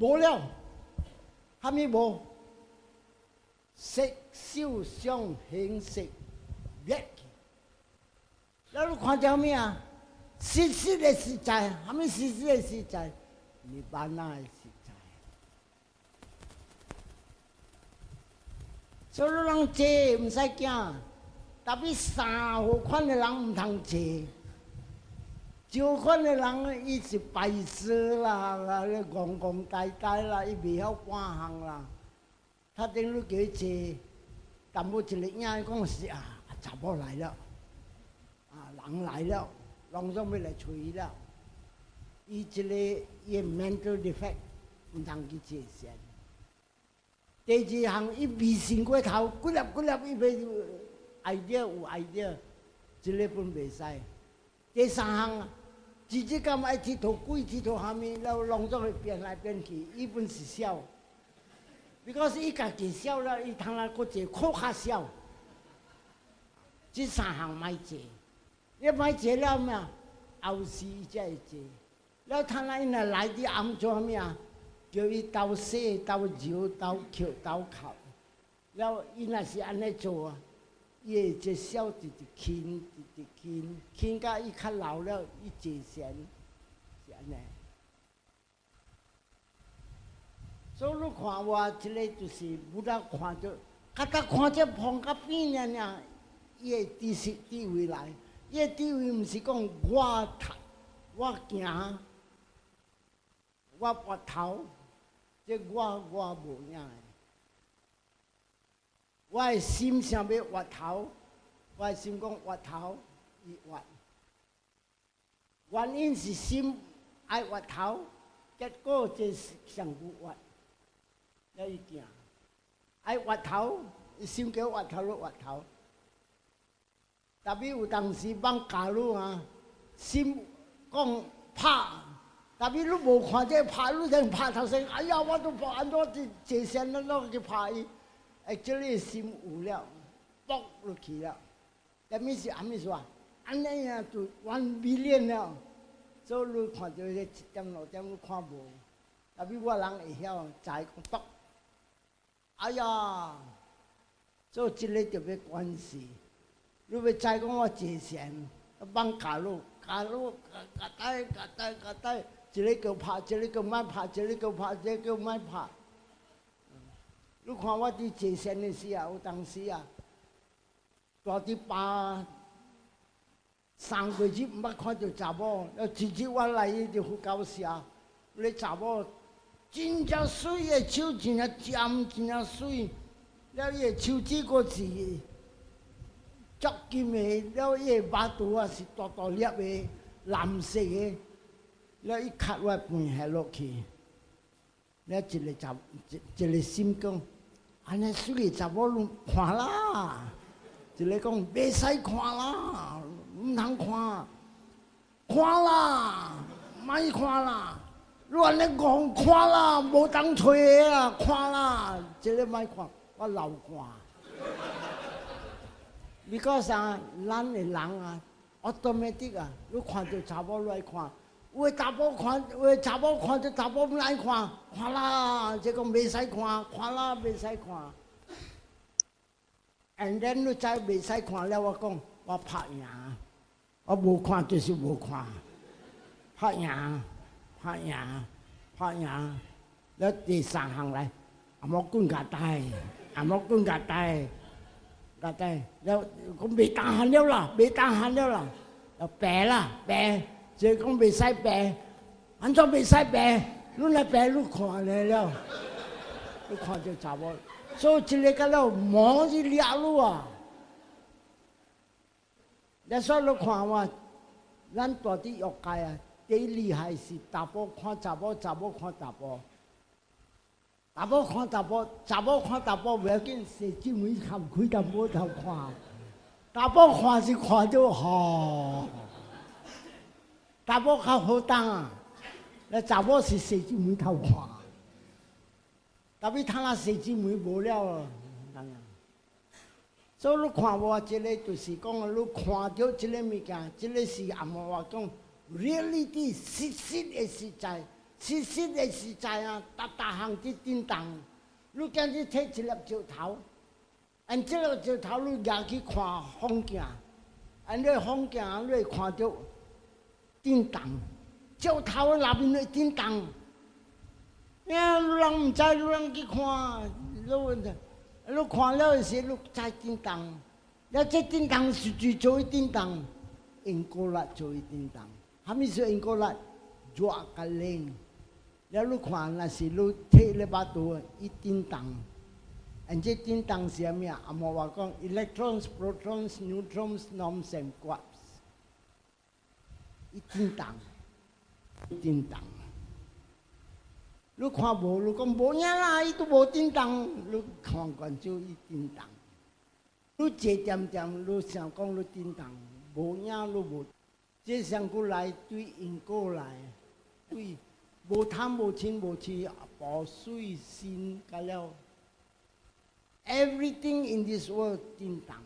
無了，蝦米無？色受想行識滅去。了你看著咩啊？實實的實在，蝦米實實的實在？涅槃的實在。所以你人坐毋使驚，特別三號款的人毋通坐。少款的人，伊是白痴啦，啦，咧戇戇呆呆啦，伊袂曉半項啦。他頂你叫伊坐，淡薄一個影，伊講是啊，查某來了，啊，人來了，攏總欲來揣伊了。伊這个伊 mental defect 毋通去坐禪。第二項，伊迷信過頭，幾粒幾粒伊欲 idea 有 idea，這个本袂使。第三項，直直敢愛𨑨迌鬼，𨑨迌啥物，了攏總會變來變去，伊本是痟。because 伊家己痟了，伊通來閣坐閣較痟。這三項莫坐，你莫坐了咩？後時伊才會坐。了，他那伊若來佇暗做啥物啊？叫伊鬥洗、鬥揉、鬥抾、鬥哭。了，伊若是按呢做啊，伊會這痟直直輕，直直輕，輕甲伊較老了，伊坐禪是按呢。所以你看我這个就是無得看著，較得看這風較變爾爾，伊的知識智慧來，伊的智慧毋是講我讀、我行、我跋頭，這我無影的。我的心想欲越頭，我的心講越頭，伊越。原因是心愛越頭，結果這上有越，了伊行。愛越頭，伊心叫越頭就越頭。特別有當時放假你啊，心講拍，特別你無看這拍，你先拍頭先，哎呀，我都拍按怎這坐禪了，攏去拍伊，哎，這個心有了，卜落去了。啥物是啥物事啊？按呢啊，就 1 billion 了。所以你看著這一點兩點你看無，特別我人會曉知講卜。哎呀，所以這个就欲關係。你欲知講我坐禪，放假路，假路，夾帶夾帶夾帶，一个叫拍，一个叫莫拍，一个叫拍，一个叫莫拍。你看我佇坐禪的時候，有當時啊，蹛佇巴3個月毋捌看著查某，了一日我來伊佇佛教社，咧查某真正媠的手真正尖，真正媠，了伊的手指閣是足金的，了伊的肉肚仔是大大粒的，藍色的，了伊磕我飯下落去，了一个查一一个心講，按呢媠的查某攏看啦，一个講袂使看啦，毋通看，看啦，莫看啦，你按呢戇看啦，無當揣的啦，看啦，這个莫看，我流汗。你講啥？咱的人啊，automatic 啊，你看著查某你愛看，有的查某看，有的查某看著查某毋愛看，看啦，這講袂使看，看啦袂使看。And then 你知袂使看了，我講我拍贏，我無看就是無看，拍贏，拍贏，拍贏，了第三項來，阿莫棍共帶，阿莫棍共帶。共帶，了講袂當了啦，袂當了啦，了白啦白，這講袂使白，按怎袂使白？你若白你看咧了，你看著查某，所以這个甲了魔去掠你啊！你說你看我，咱蹛佇欲界啊，第一厲害是查埔看查某，查某看查埔。查某看查埔，查某看查埔袂要緊，踅姊妹含開淡薄頭看。查埔看是看著吼，查某較好當啊，那查某是踅姊妹頭看。特別他那踅姊妹無了，所以你看無這个就是講，你看著這个物件，這个是按怎話講，reality 實實的實在，實實的實在啊，逐逐項佇振動。你今日提一粒石頭，按這粒石頭你舉去看風鏡，按你風鏡你會看著振動，石頭內面會振動。呀，你人毋知，你人去看，你看了的時，你知振動。了，這振動是最做振動，因果力做振動。啥物是因果力？熱佮冷。了，你看，若是你提咧腹肚，伊振動。按這振動是啥物啊？阿摩話講，electrons、protons、neutrons、 norms and quarks。伊振動，振動。你看無，你講無影啦，伊都無振動。你看慣就伊振動。你坐恬恬，你想講你振動，無影你無。這上古來對因果來，對無貪無嗔無痴，無水心甲了。Everything in this world 振動。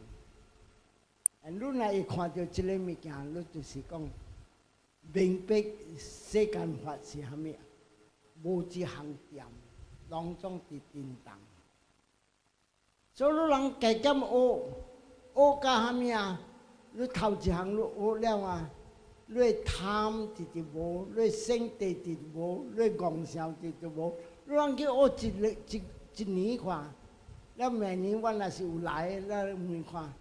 你若會看著這个物件，你就是講明白世間法是啥物。無一項恬，攏總佇振動。所以你人加減學，學甲啥物啊？你頭一項你學了啊，你貪直直無，你生地直直無，你戇笑直直無。你人去學一個一一年看，了明年我若是有來，咱問看，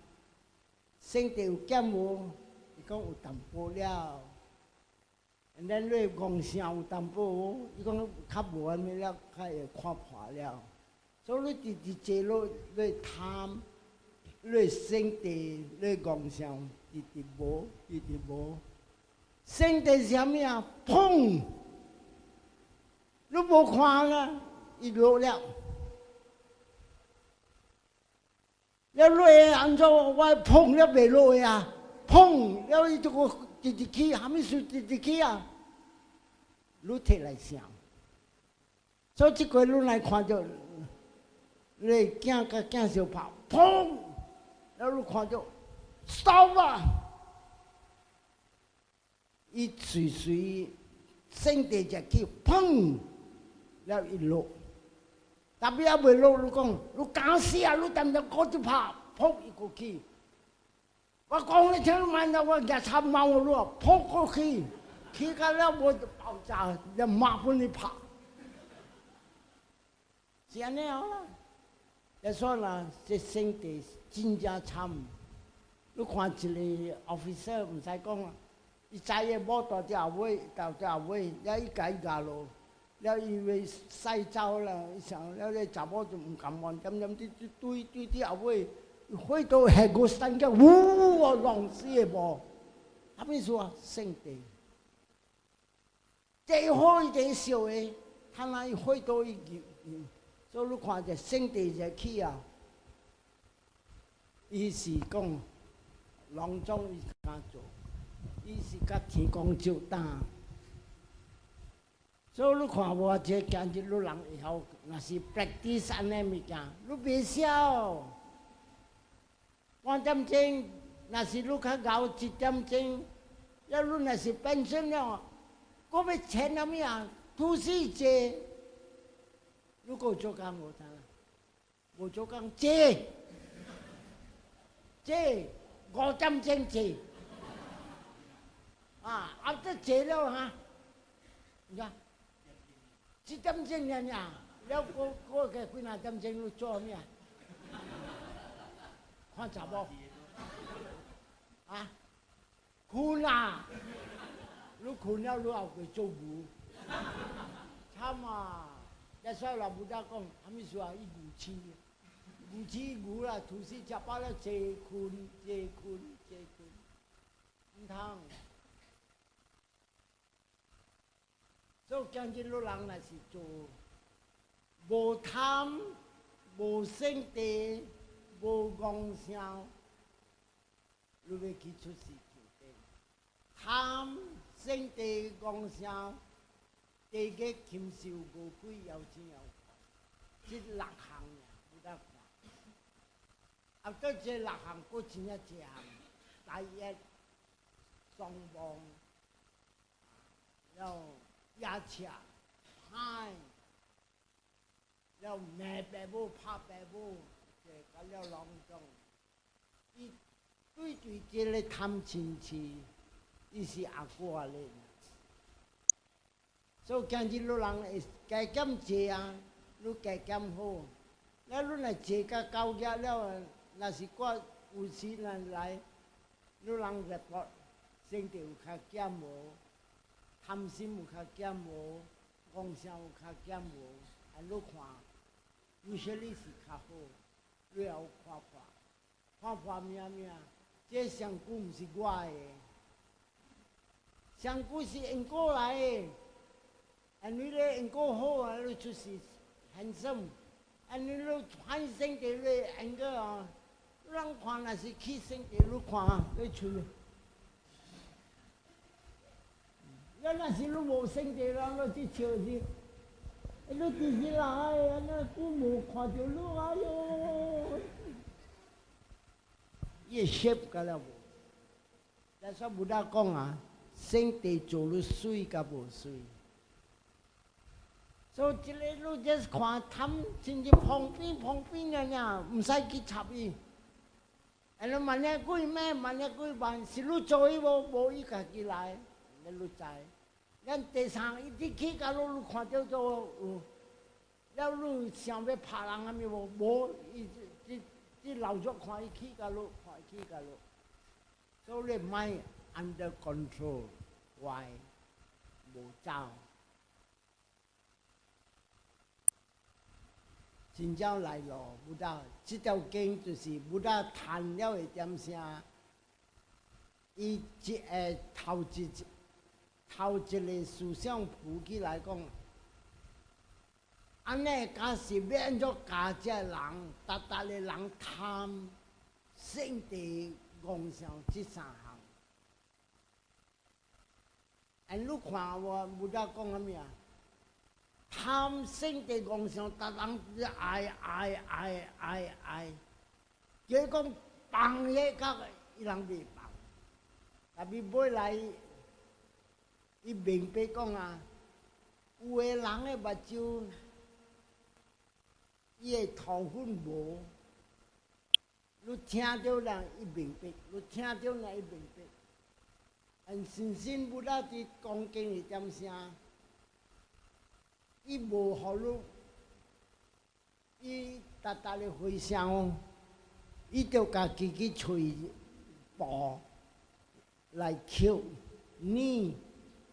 生地有減無？伊講有淡薄了。咱你戇笑有淡薄無？伊講較無按呢了，較會看破了。所以你直直坐落，你貪，你生地，你戇笑，直直無，直直無。生地是啥物啊？砰！你無看啦，伊落了。了落按怎？我砰了袂落啊！砰了伊就閣直直起，啥物事直直起啊？你提來想，所以這個你來看著，你囝佮囝相拍，砰！了你看著，stop 啊！伊隨隨身體一起，砰！了伊落，特別猶未落，你講你敢死啊！你恬恬閣去拍，砰！伊閣起。我講你聽慢啦，我舉插貓你，砰過去，起到了無就爆炸，了馬本你拍，是按呢啦。再說啦，這身體真正慘。你看一個 officer 毋使講啊，伊知伊某蹛佇後尾，蹛佇後尾，了伊共伊咬落，了伊欲駛走啦，伊想了咧查某就毋甘願，恬恬佇佇對對佇後尾，火都下過山腳，嗚，弄死的無？啥物事啊？聖地，這火伊這燒的，他那伊火都伊入，所以你看者聖地一起啊，伊是講攏總伊敢做，伊是共天公相擔。所以你看無啊？這今日你人會曉，若是 practice 按呢物件，你袂痟。半點鐘，若是你較𠢕一點鐘，了你若是變身了，閣欲錢啥物啊？吐死坐，你閣有做工無？知無做工，坐，坐5點鐘坐，啊，啊這坐了哈，你看，一點鐘爾爾，了閣閣個幾若點鐘你做啥物啊？看查某，啊，睏啊！你睏了，你後過做牛，慘啊！一所以老母仔講，啥物事啊？伊牛痴，牛痴牛啦，吐司食飽了，坐睏坐睏坐睏，毋通。所以今日老人若是做無貪、無生地、無戇笑，你欲去出世就對。貪、生地、戇笑，地獄禽獸餓鬼妖精妖怪，這六項爾，有得看。啊，閣這六項，閣真正濟項。第一，雙亡，了夜叉。歹，了罵爸母拍爸母，這甲了攏總，伊對對這个貪嗔痴，伊是阿果咧。所以今日你人會加減坐啊，你加減好。了你若坐甲九額了，若是我有時若來，你人入搏，身體有較減無，貪心有較減無，戇相有較減無，按你看，有些你是較好，你也有看破，看破命命，這身軀毋是我的，身軀是因果來的，按你咧因果好啊，你出世 handsome，按你你反生地咧因果啊，人看若是去生地，你看你喙。咱若是你無生地人，你去笑是，你佇時來，按呢久無看著你，哎喲，伊會攝甲了無？咱說 Buddha 講啊，生地做你媠佮無媠。所以這个你 just 看貪，親像旁邊旁邊爾爾，毋使去插伊。哎，你問了幾暝，問了幾萬，是你做伊無？無伊家己來，你知。咱第三一直去到你你看著做有，了你想欲拍人啥物無？無，伊這這老足看伊去到落，看伊去到落。所以你 mind under control，why 無走？真正來咯，Buddha，這條經就是 Buddha 談了一點聲，伊一個頭一頭一个思想浮起來講，按呢假是欲按怎教這人，逐逐个人貪勝地戇相這三項。按你看我 Buddha 講啥物啊？貪勝地戇相，逐人愛愛愛愛愛，結果放彼個伊人袂放，但是尾來伊明白講啊，有的人的目睭，伊的頭粉無，你聽著人伊明白，你聽著人伊明白。但信心 Buddha 佇講經一點聲，伊無予你，伊逐逐个回向，伊就家己去揣布來抾，捻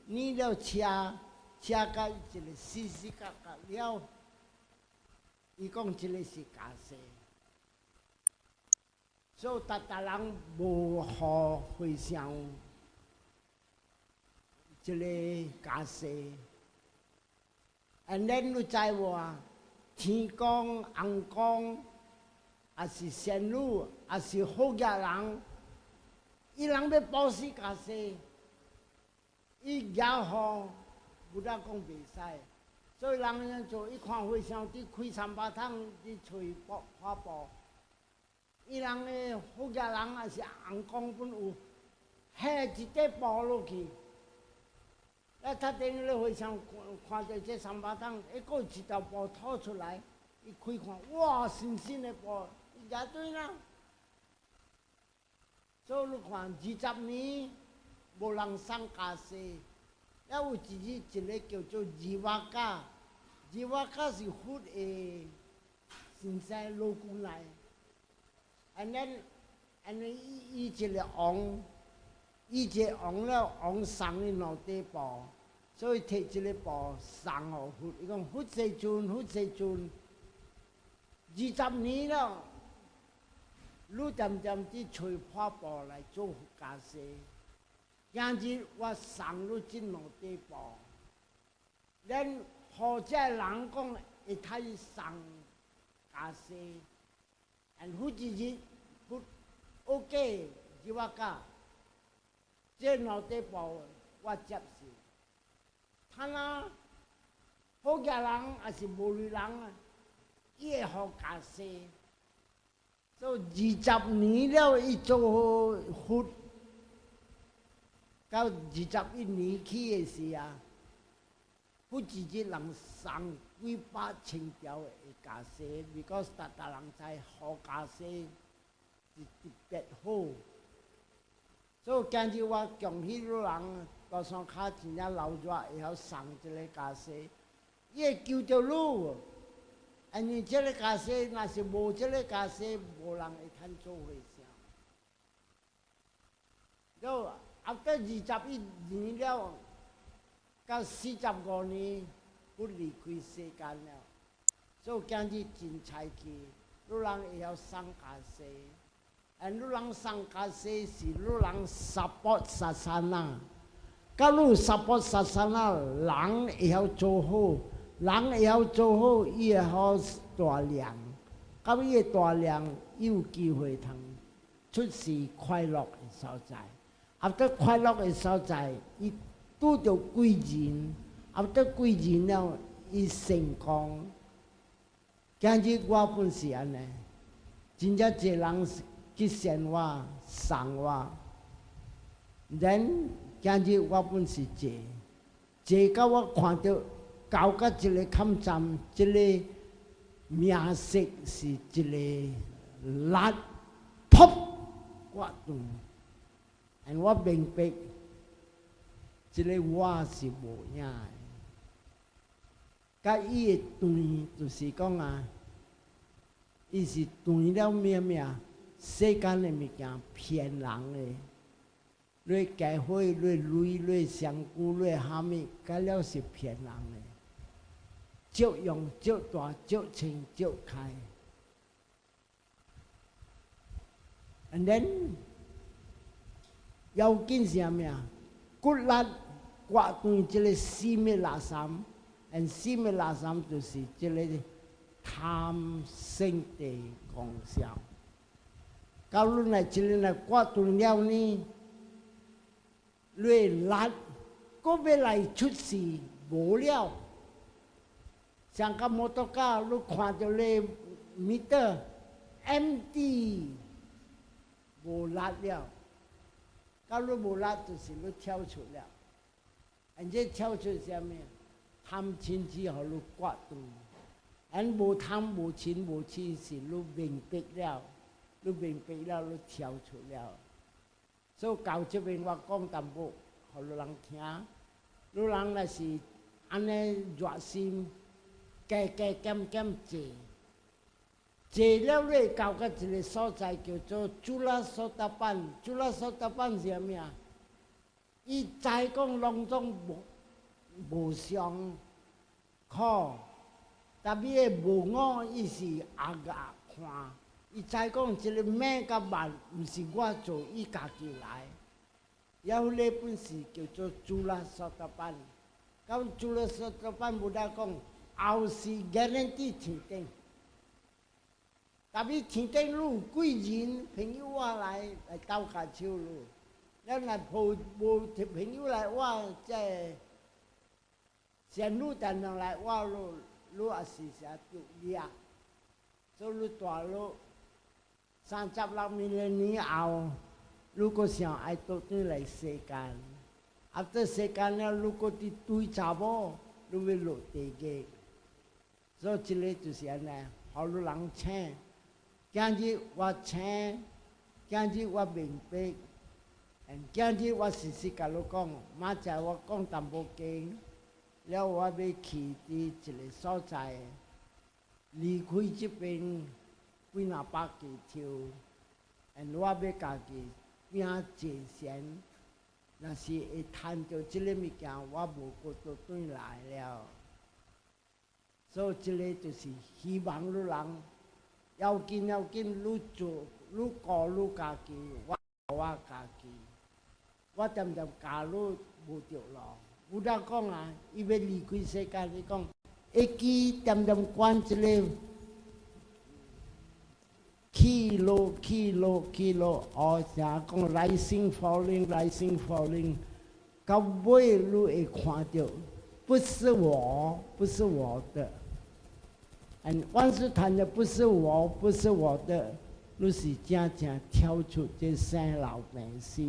捻了車，車甲一个死死角角了，伊講這个是袈裟，所以逐逐人無予回向這个袈裟。And then 你知無啊？天公、尪公，抑是仙女，抑是好額人，伊人欲布施袈裟，伊舉予 Buddha 講袂使，所以人按怎做？伊看和尚佇開三巴桶，佇揣布破布，伊人的好額人抑是尪公本有，下一塊布落去。啊，頭頂咧和尚看看著這三巴桶，一閣一條布吐出來，伊開看，哇，新新的布，伊舉對啦。所以你看，20年無人送袈裟，了有一日一个叫做二瓦甲，二瓦甲是佛的先生老公來，and then and then 伊伊一个王。伊一个王了，王送伊兩塊布，所以提這个布送予佛。伊講佛世尊，佛世尊，20年了，你恬恬佇揣破布來做袈裟。今日我送你這兩塊布，連予這人講會通送袈裟，and 佛一日佛 OK，就我講。這兩塊布我接受，他若好額人抑是無錢人啊，伊會予袈裟。所以20年了，伊做佛，到21年去的時啊，不止一人送幾百千條的袈裟，because 逐逐人知好袈裟是特別好。所以今日我恭喜汝人，大山跤真正流熱，會曉送這个袈裟，伊會救著汝。因為這个袈裟，若是無這个袈裟，無人會通做和尚。了，後21年了，到45年，不離開世間了。所以今日真彩氣，汝人會曉送袈裟。and 汝人送袈裟是汝人 support sasana。假如 support sasana，人會曉做好，人會曉做好，伊會好大量。到伊的大量，伊有機會通出世快樂的所在。after 快樂的所在，伊拄著貴人，after 貴人了，伊成功。今日我本是按呢，真正濟人去選我、送我，then 今日我本是坐，坐到我看著到甲一个坎站，這个命色是一个力，噗，割斷。and 我明白，這个我是無影的。佮伊的斷就是講啊，伊是斷了咩咩世間的物件騙人的，你家伙、你鐳、你香菇、你蝦米，佮了是騙人的。照用、照大、照清、照開。And then 要緊是啥物啊？骨力割斷這个四物垃圾，and 四物垃圾就是這个貪嗔痴狂想。假如若這个若割斷了呢，你力閣欲來出世無了。像個摩托車，你看著咧 meter empty 無力了。假如無力，就是你跳出了。and 這跳出啥物？貪嗔痴予你割斷。and 無貪無嗔無痴，是你明白了，你明白了，你跳出了。所以到這邊我講淡薄，予汝人聽。汝人若是按呢熱心，加加減減坐，坐了你會到甲一个所在叫做主啦蘇達板，主啦蘇達板是啥物啊？伊知講攏總無無常苦，但伊的無我，伊是壓壓看。伊知講這个物佮萬，毋是我做，伊家己來。了彼本是叫做主啦蘇達板，到主啦蘇達板無得講，後世 guarantee 天頂。但伊天頂你有貴人朋友我來來鬥跤手汝，咱若無無朋友來我這仙女殿堂來我汝，汝也是啥着掠。所以你大落36 million 年後，汝閣想愛倒轉來世間，after 世間了，汝閣佇對查某，汝欲落地獄。所以這个就是按呢，予汝人請。今日我請，今日我明白，今日我實實共你講，明仔載我講淡薄經，了我欲去佇一个所在，離開這邊幾若百公尺，and 我欲家己拼坐禪，若是會趁著這个物件，我無閣倒轉來了。所以這个就是希望汝人要緊要緊，愈做愈顧愈家己，我顧我家己，我恬恬教汝無著路。有人講啊，伊欲離開世間，伊講會記恬恬觀這个起落起落起落，哦，成講 rising falling rising falling，到尾你會看著，不是我，不是我的。and 萬事談的不是我，不是我的，你是真正跳出這生老病死。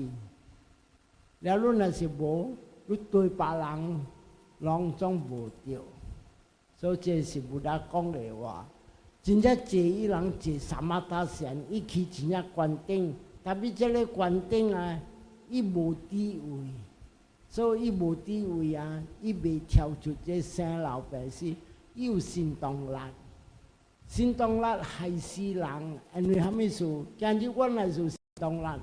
了，你若是無，你對別人攏總無著。所以這是 Buddha 講的話。真正坐伊人坐 samatha 禪，伊去真正關頂，tapi 這个關頂啊，伊無智慧，所以伊無智慧啊，伊袂跳出這生老病死，伊有神通力，神通力害死人，因為啥物事？今日我若是有神通力，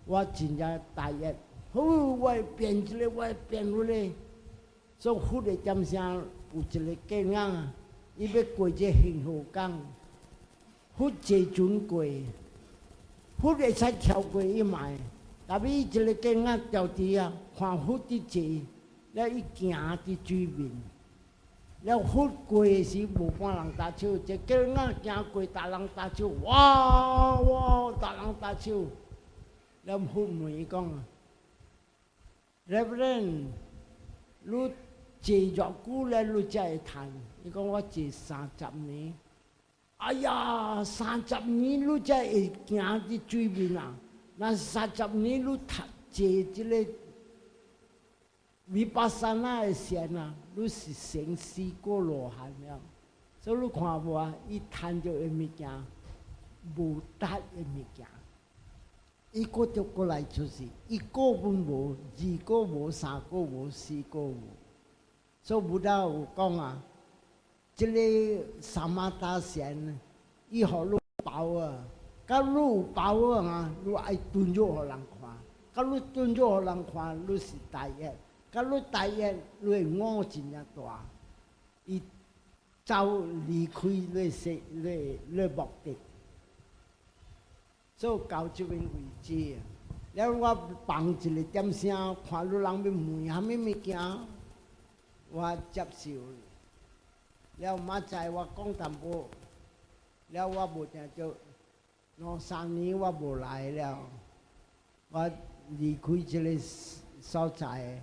我真正大意，好，我會變這个，我會變彼个，所以佛的點聲有一个囝仔。伊欲過這恆河江，佛坐船過，佛會使跳過伊嘛會，但伊一个囝仔牢佇啊，看佛佇坐，了伊行佇水面，了佛過的時無半人搭手，這囝仔行過，逐人搭手，哇哇，逐人搭手，了佛問伊講：Reverend，你坐偌久了，你才會趁？伊講我坐三十年。哎呀，三十年你才會行佇水面啊！若三十年你讀坐這个 vipassana 的禪啊，你是成四果羅漢了。所以你看無啊？伊趁著的物件，無值的物件，伊閣著閣來出世，一果攏無，二果無，三果無，四果無。所以 Buddha 有講啊，這个 samatha 禪，伊予你包啊，佮你有包啊，你愛頓做予人看，佮你頓做予人看，你是大業，佮你大業，你會悟真正大，伊走離開你說你你目的，所以到這邊為止。了我放一个點聲，看你人欲問啥物物件，我接受。了明仔載我講淡薄，了我無定著兩三年我無來了，我離開這个所在，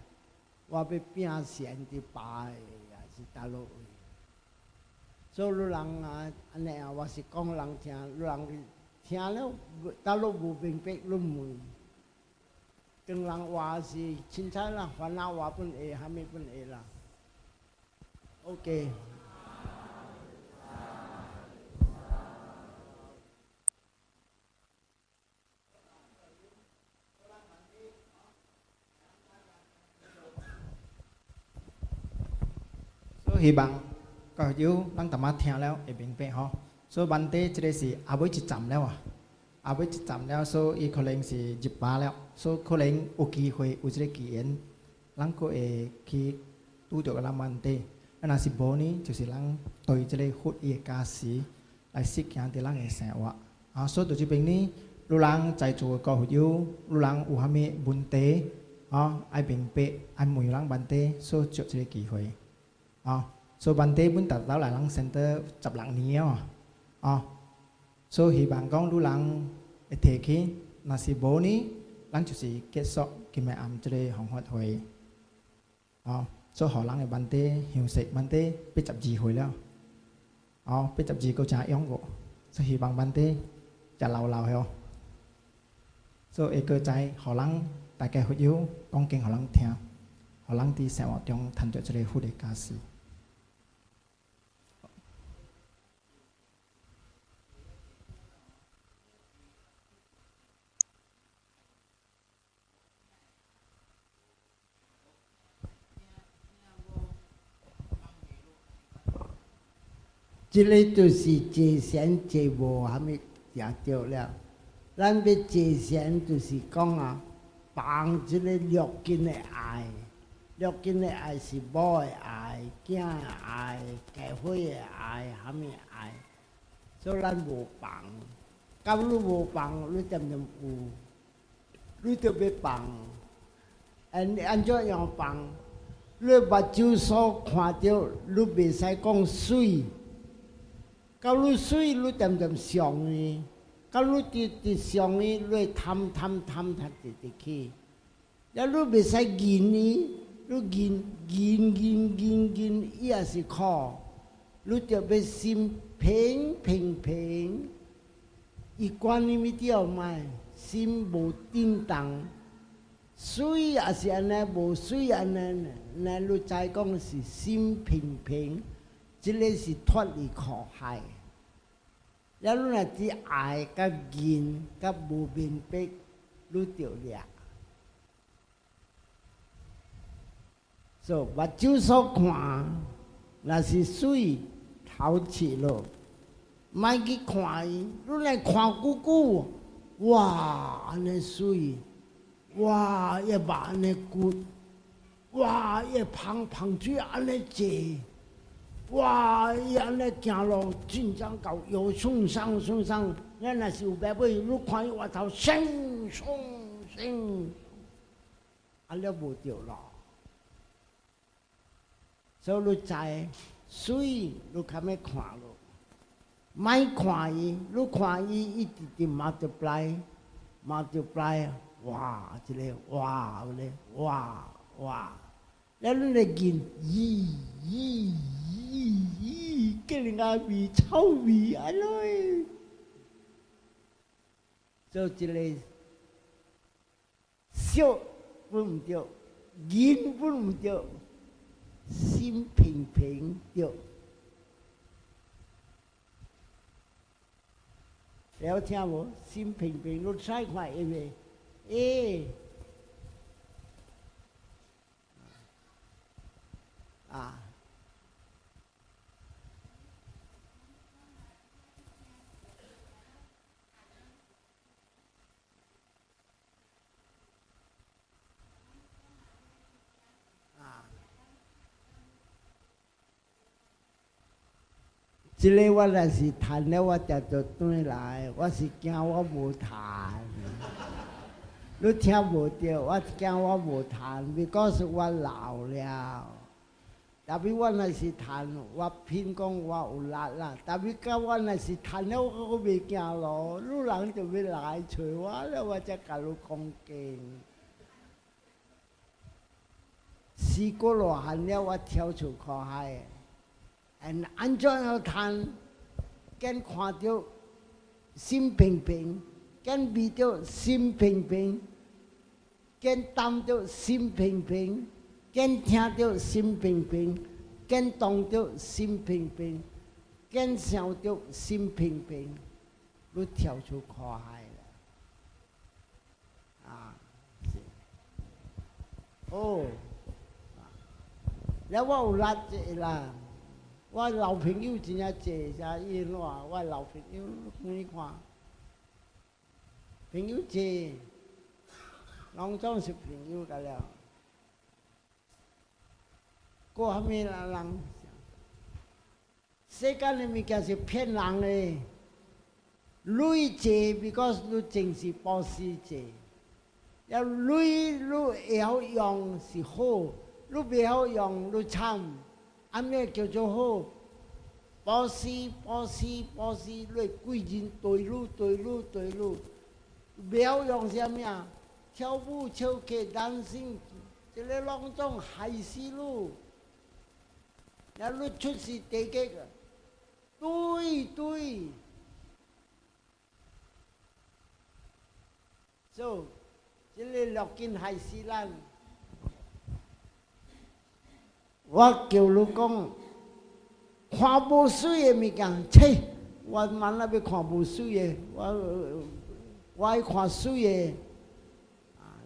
我欲摒禪佇別个，抑是佗落位。所以你人啊，按呢啊，我是講人聽，你人聽了，佗落無明白，你問。當人話是凊彩啦，煩惱話本會，啥物本會啦。OK。所以希望各位咱淡仔聽了會明白吼。所以 Bhante 這个是後尾一站了啊，後尾一站了，所以伊可能是入巴了，所以可能有機會有這个機緣，咱閣會去拄著咱 Bhante。啊，若是無呢，就是咱對這个佛伊的加持來實行佇咱的生活。啊，所以佇這邊呢，汝人在座的各位友，汝人有啥物問題，啊，愛明白，愛問咱 Bhante，所以藉這个機會。啊，所以 Bhante 本達到來咱 center 16年啊，啊，所以希望講汝人會提起，若是無呢，咱就是結束今暝暗這个弘法會。啊，所以予人的 Bhante 休息，Bhante 82歲了，哦，82閣誠勇過，所以希望 Bhante 誠老老的哦，所以會閣再予人大家佛友講經予人聽，予人佇生活中趁著這个佛的加持。這个就是坐禪坐無啥物定著了。咱欲坐禪就是講啊，放這个六根的愛，六根的愛是某的愛、囝的愛、家伙的愛，啥物愛，所以咱無放。假如你無放，你漸漸有，你著欲放。按按怎樣放？你目睭所看著，你袂使講媠。假如媠，你漸漸想伊；假如直直想伊，你會貪貪貪貪直直去。了你袂使認伊，你認認認認認，伊也是苦。你著欲心平平平，伊管你物著莫，心無振動，媠也是按呢，無媠按呢，咱你知講是心平平，這个是脫離苦海。了你若佇愛佮見佮無明白，你著掠。所以目睭所看，若是媠，頭切落，莫去看伊。你若看久久，哇，按呢媠，哇，伊肉按呢骨，哇，伊芳芳水按呢濟，哇，伊按呢行路真正𠢕腰酸酸酸酸。咱若是有白尾，你看伊額頭生酸生，按呢無著咯。所以你知媠，你較欲看咯，莫看伊，你看伊，伊直直 multiply，multiply，哇，這个哇，這个哇哇，了你來見，咦咦咦咦，叫人家味臭味按呢，所以這个色分毋著，見分毋著。心平平著，了聽無？心平平，你再看伊未？欸，啊。這个我若是趁了，我定就轉來。我是驚我無趁，你聽無著，我驚我無趁，because 我老了。特別我若是趁，我偏講我有力啦。特別甲我若是趁了，我閣袂行路，你人就欲來揣我了，我才共你講經。四果羅漢了，我跳出苦海。按按怎樣趁？見看著心平平，見味著心平平，見擔著心平平，見聽著心平平，見動著心平平，見想著心平平，你跳出苦海了。啊，是。哦，了我有力者啦。我老朋友真正濟，啥伊怎？我老朋友你看，朋友濟，攏總是朋友個了。過蝦米人？世間的物件是騙人的，鐳濟，because 你淨是布施濟，了鐳你會曉用是好，你袂曉用你慘。按呢叫做好，布施布施布施，你貴人對你對你對你，袂曉用啥物啊？跳舞、唱歌、dancing，這个攏總害死你。了你出世地個，對對，所以這个六根害死咱。我叫你講，看無媠的物件，切！我慢仔欲看無媠的，我我愛看媠的。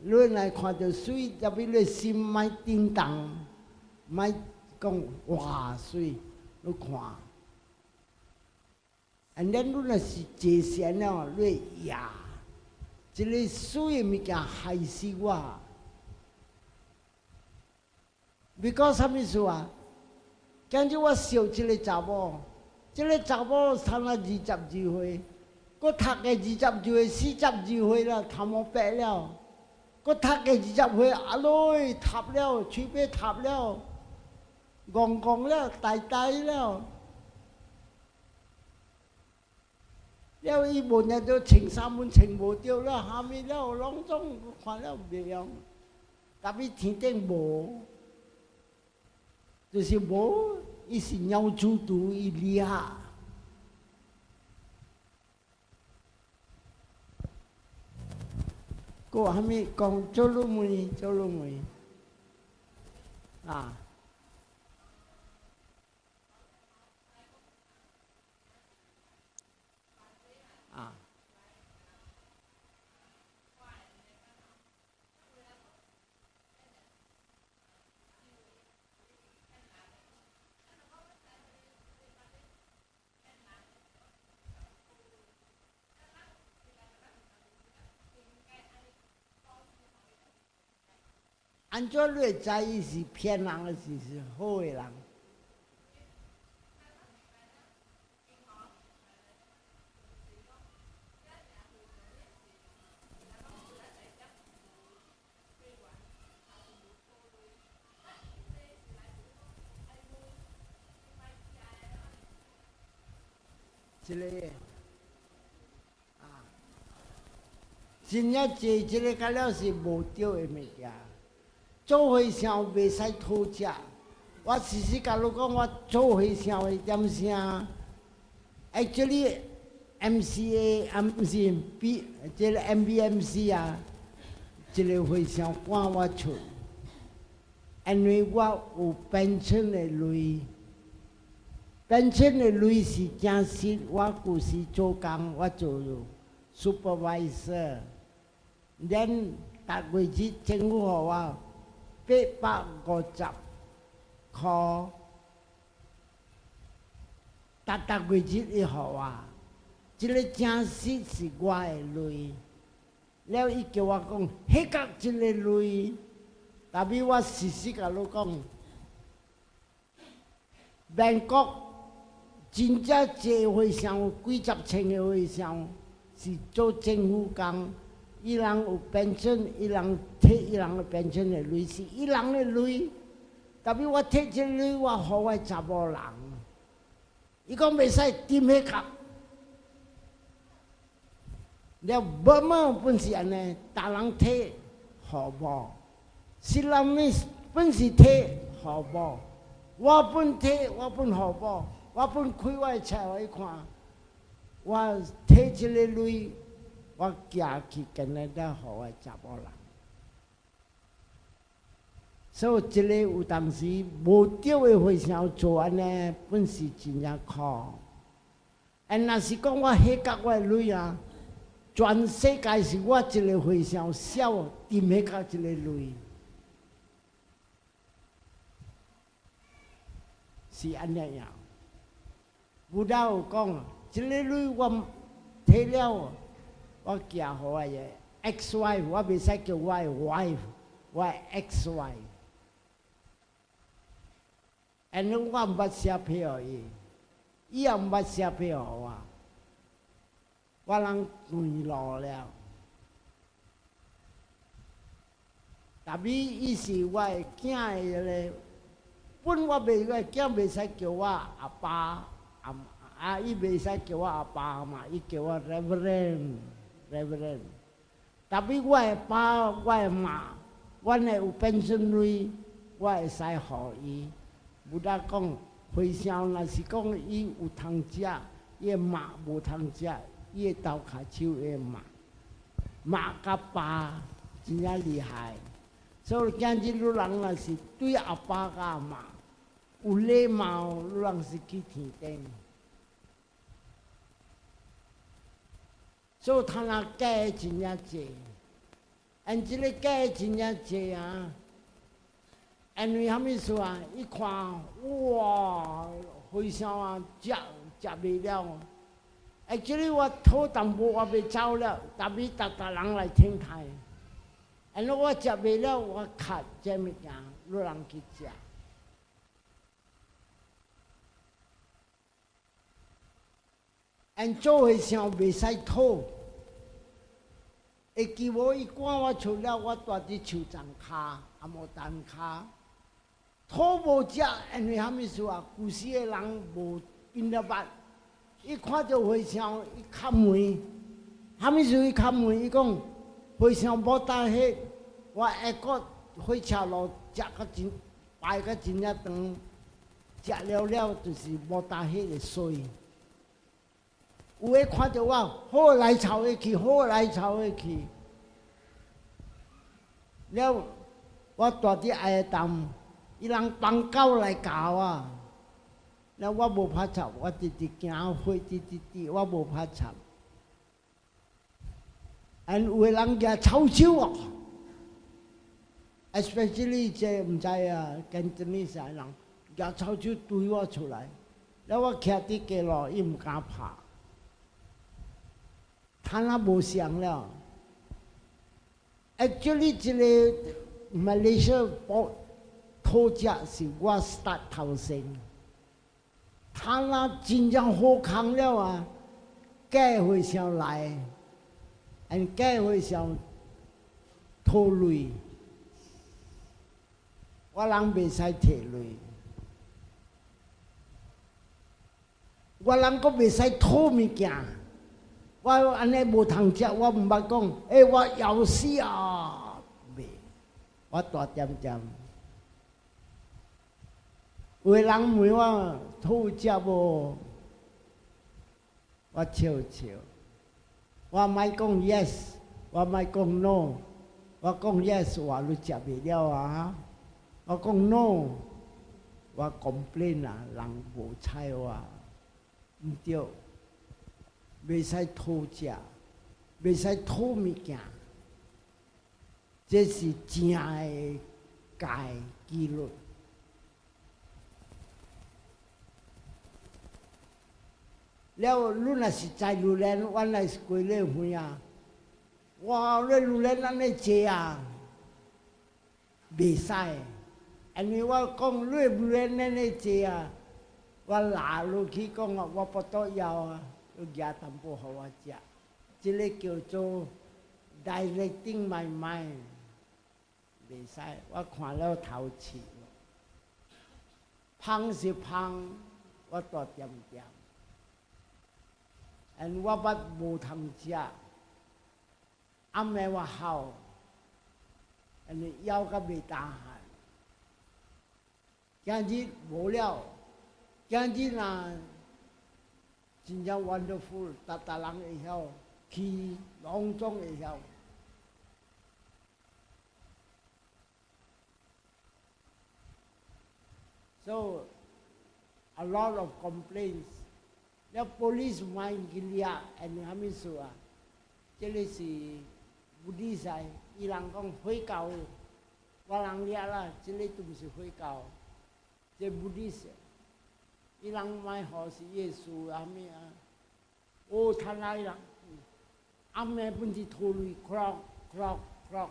你若看著媠，特別你心莫震動，莫講哇媠，你看。And then 你若是坐禪了，你會掖，這個媠的物件害死我。Because 啥物事啊？今日我識一个查某，這个查某差啊22歲，閣讀個22歲、42歲了，頭毛白了，閣讀個20歲，阿女塌了，喙尾塌了，戇戇了，呆呆了。了伊無呢都穿衫阮穿無著了，蝦米了，攏總看了袂用，特別天頂無。就是無，伊是鳥豬肚伊掠。閣有蝦米講做汝問，做汝問。啊。啊。按怎你會知伊是騙人抑是是好的人？這个啊，真正濟這个較了是無對的物件。做和尚袂使討食，我事實共你講，我做和尚的點聲，actually MCA 啊，毋是 B，這個 MBMC 啊，一个和尚趕我出，因為我有 pension 的鐳，pension 的鐳是誠實，我舊時做工，我做 supervisor，then 逐月日政府予我850箍，逐逐月日伊予我，這个誠實是我的鐳。了，伊叫我講，彼角這個鐳，但是我事實共你講，民國真正濟和尚有幾十千个和尚是做政府工，伊人有 pension，伊人提伊人的 pension 的鐳是伊人的鐳，但是我提這个鐳，我予我查某人，伊講袂使踮彼角。了無嘛本是按呢，逐人提予某，是人物本是提予某，我本提我本予某，我本開我的冊予伊看，我提這个鐳，我寄去加拿大予我查某人。所以這个有當時無對的和尚做按呢，本是真正苦。啊，若是講我彼角我的鐳啊。全世界是我一个和尚少踮彼角一个鐳，是按呢樣。Buddha 有講，這個鐳我提了，我寄予我的 ex wife，我袂使叫我的 wife，我的 ex wife。因為我毋捌寫批予伊，伊也毋捌寫批予我。我人斷路了，但是伊是我的囝的个，本我袂，我的囝袂使叫我阿爸阿啊，伊袂使叫我阿爸阿媽，伊叫我 Reverend，Reverend。但是我的爸，我的媽，阮的有 pension 鐳，我會使予伊。Buddha 講，和尚若是講伊有通食，伊的媽無通食。伊的頭跤手會罵，罵甲爸真正厲害。所以今日女人若是對阿爸佮阿媽有禮貌，女人是去天頂。所以他若假真正濟，因這个假真正濟啊！因為啥物事啊？伊看哇，和尚啊，食食袂了。哎，這裡我討淡薄，我欲走了，但是逐逐人來停台。因為我食袂了，我卡這物件，予人去食。𪜶做和尚袂使討，會記無？伊趕我出了，我蹛佇樹叢跤，也無田跤，討無食，因為啥物事啊？舊時的人無變了捌。伊看著和尚，伊敲門，啥物事？伊敲門，伊講和尚無搭彼，我下個火車路食甲真排甲真正長，食了了就是無搭彼個衰。有的看著我，好來臭的去，好來臭的去。了，我蹛佇愛潭，伊人放狗來咬我，了我無拍插，我直直行火，直直直，我無拍插。And 有的人舉臭手哦，especially 這毋知啊，Cantonese 的人舉臭手推我出來，了我徛佇街路，伊毋敢拍，他那無相了。Actually，這个 Malaysia 討食是我 start 頭先，他那真正好康了啊，假和尚來，and 假和尚討鐳，我人袂使提鐳，我人閣袂使討物件，我按呢無通食，我毋捌講，欸，我枵死啊！袂，我大點點。有的人問我討食無？我笑笑，我莫講 yes，我莫講 no，我講 yes 話你食袂了啊！我講 no，我 complain 啊，人無睬我，毋對，袂使討食，袂使討物件，這是正的戒紀律。了，你若是在榴蓮，我若是規咧園啊，哇！你榴蓮按呢坐啊，袂使。因為我講你榴蓮按呢坐啊，我拉落去講啊，我不多要啊，你舉淡薄予我食，這个叫做 directing my mind，袂使。我看了頭刺，芳是芳，我大點點。And 我捌無通食，暗暝我哭，因為枵甲袂焦汗。今日無了，今日若真正 wonderful，逐逐人會曉去，攏總會曉。So a lot of complaints. 了，police 莫去掠，因為啥物事啊？這个是 Buddhist，伊人講火教，我人掠啦，這个都毋是火教，這 Buddhist，伊人莫予是耶穌啊物啊？哦，他來人，暗暝本是討鐳，clock clock clock，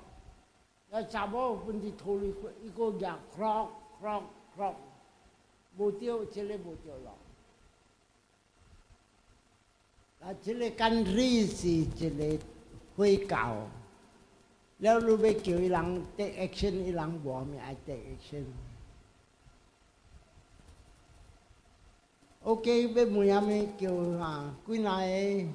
了查某本是討鐳，伊閣舉 clock clock clock，無對，這个無對咯。啊，這个 country 是一个火教，了你欲叫伊人 take action，伊人無啥物愛 take action。OK，欲問啥物叫啊？幾若个？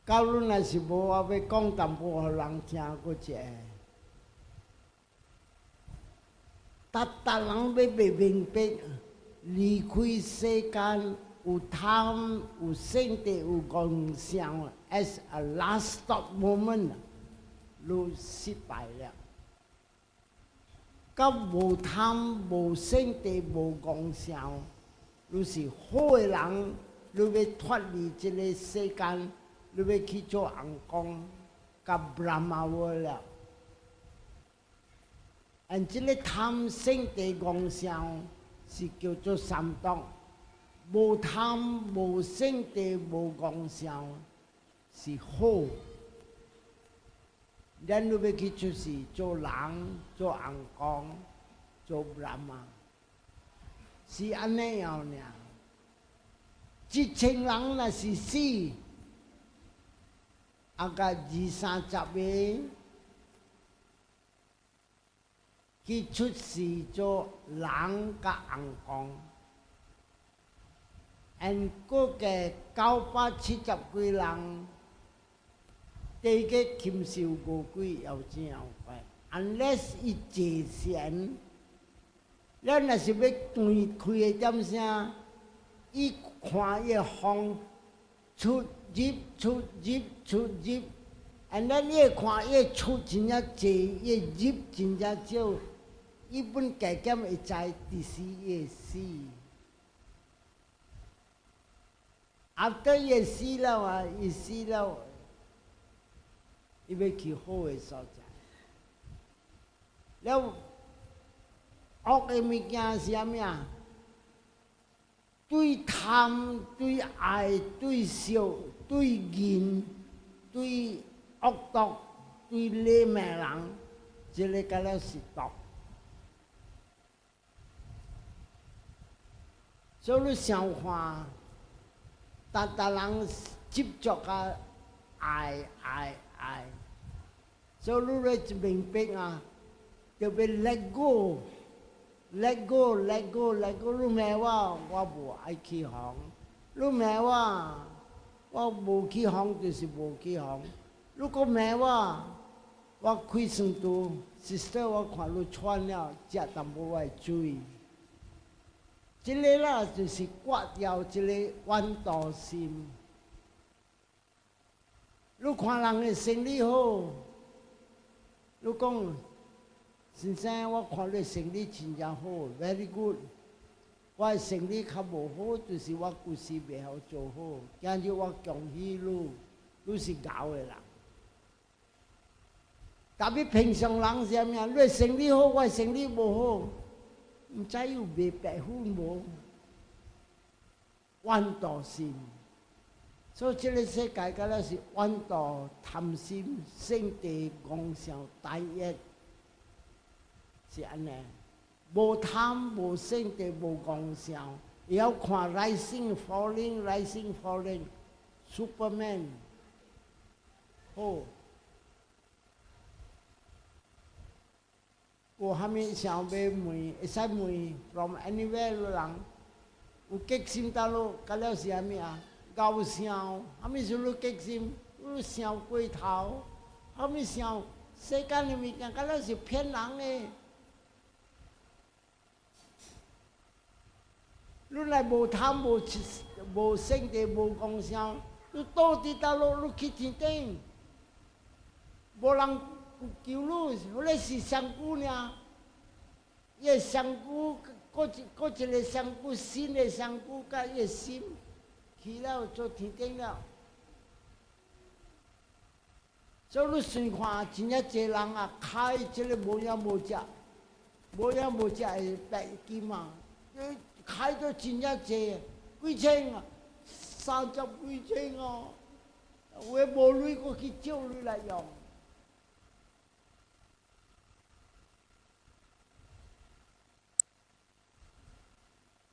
假如若是無，我欲講淡薄予人聽閣一下。逐逐人欲袂明白，離開世間有貪、有勝地、有妄想，as a last stop moment，你失敗了。佮無貪、無勝地、無妄想，你是好的人，你欲脫離這个世間，你欲去做尪公，佮 Brahma world 了。And 這个貪勝地妄想是叫做三毒，無貪、無勝地、無妄想是好。咱欲去出世做人、做尪公、做 Brahma，是按呢樣爾。一千人若是死，啊，佮二三十个去出世做人佮尪公，and 閣加970幾人，地獄禽獸餓鬼妖精妖怪，unless 伊坐禪，咱若是欲斷開的點聲，伊看伊個風出入出入出入， And then 你會看伊出真正濟，伊入真正少，伊本加減會知佇時伊會死。After 伊會死了啊，伊死了，伊欲去好的所在。了，惡的物件是啥物啊？對貪、對愛、對笑、對仁、對惡毒、對禮貌人，這个敢若是毒。所以你想看，逐逐人執著啊，愛愛愛，所以你咧明白啊，就欲 let go，let go，let go，let go。你罵我，我無愛起哄；你罵我，我無起哄就是無起哄。如果罵我，我開床櫥，sister，我看你喘了，食淡薄仔水。這个啦，就是割掉這個怨妒心。你看人的生理好，你講先生，我看你生理真正好，very good。我的生理較無好，就是我舊時袂曉做好。今日我恭喜你，你是𠢕的人。特別平常人是啥物啊？你的生理好，我的生理無好，毋知有賣白粉無？怨妒心，所以這个世界敢若是怨妒、貪心、性地、戇想、大業，是按呢。無貪、無性地、無戇想，會曉看 rising falling rising falling Superman 好。有啥物想欲問，會使問 from anywhere 人，有激心倒落，敢了是啥物啊？𠢕想，啥物時你激心？你想過頭，啥物想世間的物件，敢了是騙人的。你若無貪無痴無性地無戇想，你倒佇倒落，你去天頂，無人救你，彼个是仙姑爾。伊个仙姑，閣一個仙姑，新的仙姑，佮伊个心去了做天頂了。所以你隨看真正濟人啊，開這个無影無跡、無影無跡的白金啊，開咗真正濟，幾千啊，三十幾千哦，有的無鐳，閣去借鐳來用。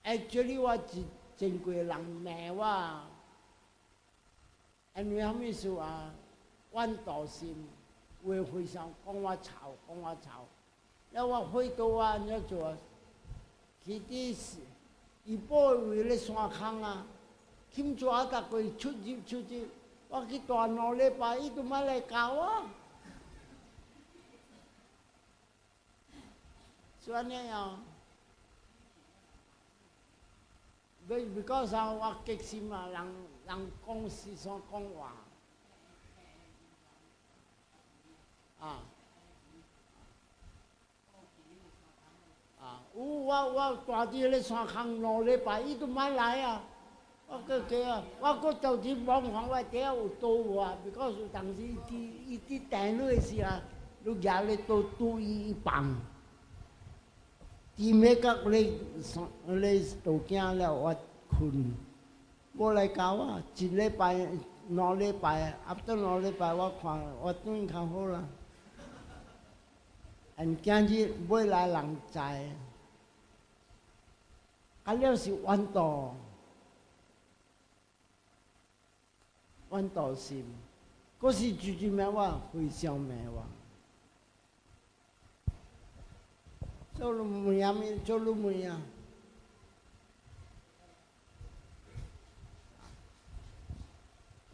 Actually，我真真過人罵我，因為啥物事啊？怨妒心，有的非常講我臭，講我臭。了我回到我按怎做？去佇伊埔位咧山空啊，欠抓逐個出入出入，我去蹛2禮拜，伊都莫來教我。是按呢啊。Because 我激心啊，人人講是所講話。啊。啊！有我我蹛佇咧山空2禮拜，伊都莫來啊！我閣叫啊，我閣就佇網看我底下有刀無啊？Because 有當時伊佇伊佇訂落的時啊，你舉咧刀拄伊伊放，甜的甲咧山咧道囝了，我睏，無來教我，一禮拜、兩禮拜，after 兩禮拜我看我轉較好啦。因今日尾來人知，啊了是怨妒，怨妒心，閣是直直罵我，非常罵我。做你問啥物？做你問啊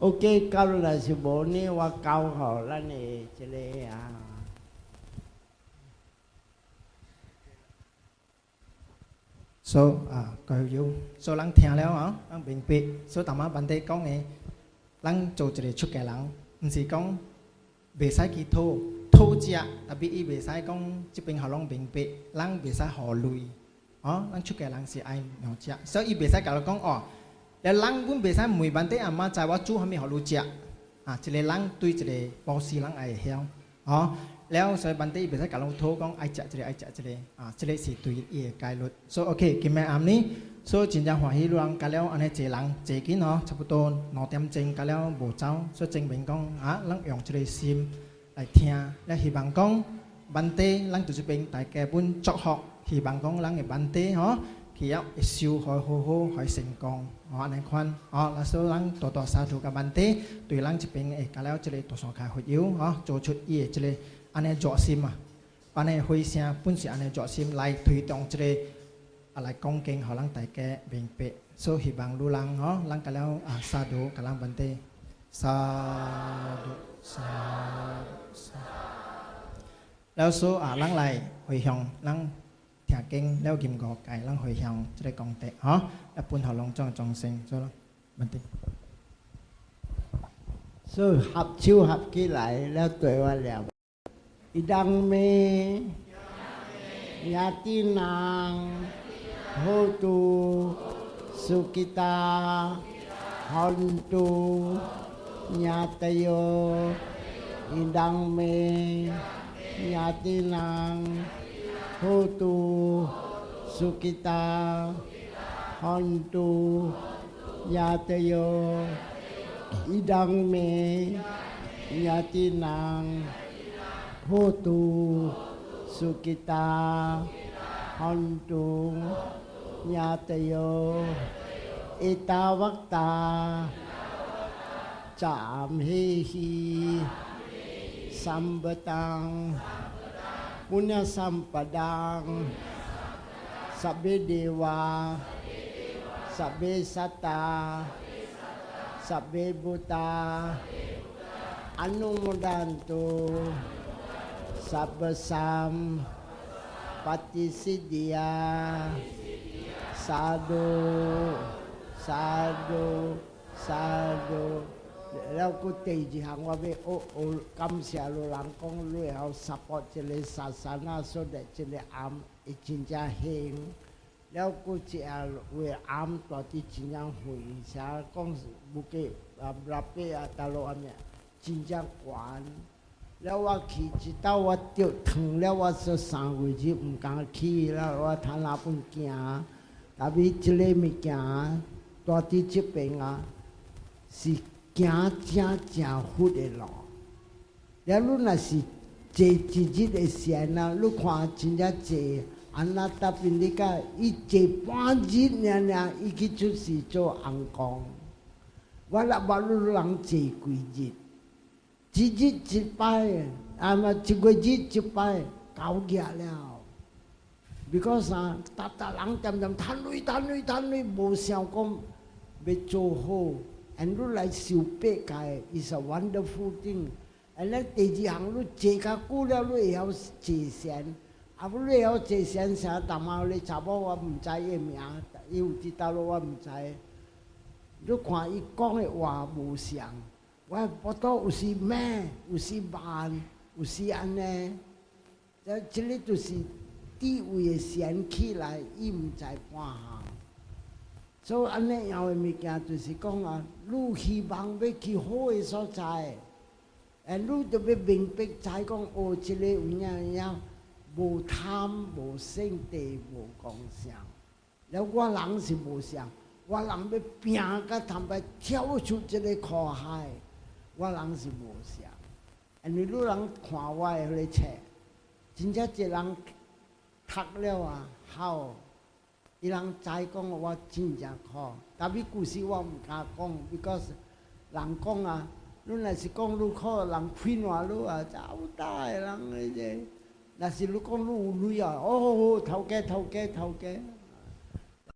？OK，到若是無呢，我交予咱的這个啊。 So 啊，各位友，so 咱聽了啊，咱明白。所以淡仔問題講的，咱做一个出家人，毋是講袂使去討討食，tapi 伊袂使講這邊予攏明白，人袂使予鐳，哦，咱出家人是愛用食，所以伊袂使共你講哦，了人阮袂使問 Bhante 阿媽知我煮啥物予你食，啊，一個人對一個布施人愛會曉，哦，了所以 Bhante 伊袂使共你討講愛食這個愛食這個，啊，這個是對伊的戒律。所以 OK，今暝暗呢，所以真正歡喜，你人加了按呢濟人濟緊吼，差不多2點鐘加了無走，所以證明講啊，咱用這個心來聽，了希望講 Bhante，咱佇這邊大家本祝福，希望講咱的 Bhante 吼，去了會修好好好，會成功，哦按呢款，哦，那所以咱多多 sadhu 共 Bhante 對咱這邊會加了這個大山跤佛友吼，做出伊的這個按呢熱心啊，按呢回聲本是按呢熱心來推動這個啊來講經，予咱大家明白，所以希望汝人吼，咱加了啊 sadhu 共咱 Bhante sadhu sadhu sadhu。了所以啊，咱來回向，咱聽經了念五戒，咱回向這個功德，吼，啊分予攏總眾生，做咯，Bhante。所以合手合起來了對我念。อิทัง เม ญาตีนัง โหตุ สุขิตา หอนตุ ญาตโย อิทัง เม ญาตีนัง โหตุ สุขิตา หอนตุ ญาตโย อิทัง เม ญาตีนัง โหตุ สุขิตา หอนตุ ญาตโย เอตาวัตตา จะ อัมเหหิ สัมปะทัง ปุญญสัมปดัง สัพเพเดวา สัพเพสัตตา สัพเพภูตา อนุโมทันตุ สัพพสัมปฏิสิทธิยา sadhu sadhu sadhu。了，閣第二項我欲學學感謝汝人講，你會曉 support 這個 sasana，所以這個庵會真正興。了，閣這位庵蹛佇真正遠，啥講是無計啊，拉伯啊，大陸阿咩，真正懸。了，我去一道我著燙了，我說3月日毋敢去了，我趁那本驚。但是這個物件蹛佇這邊啊，是行正正佛的路。了，你若是坐一日的禪啊，你看真正坐，安那特別你甲伊坐半日爾爾，伊去出世做尪公。我若捌汝人坐幾日，一日一擺，啊嘛一月日一擺，夠額了。Because 啊，逐逐人恬恬趁鐳趁鐳趁鐳，無想講欲做好，and 你來受八戒，is a wonderful thing。and 咧第二項，你坐較久了，你會曉坐禪，啊，你會曉坐禪啥？淡仔咧查某我毋知伊名，伊有佇佗落我毋知。你看伊講的話無相，我腹肚有時慢，有時慢，有時按呢，這這個就是智慧的禪起來，伊毋知半項。所以按呢樣的物件，就是講啊，你希望欲去好的所在，欸，你著欲明白知講，哦，這個有影有影，無貪無勝地無共相。了我人是無相，我人欲拼甲坦白跳出這個苦海，我人是無相。因為汝人看我的彼個冊，真正一人讀了啊，好，伊人知講我真正苦，但是故事我毋敢講，because 人講啊，你若是講你苦，人開爛你啊，走大的人個。若是你講你有鐳啊，哦，頭家頭家頭家。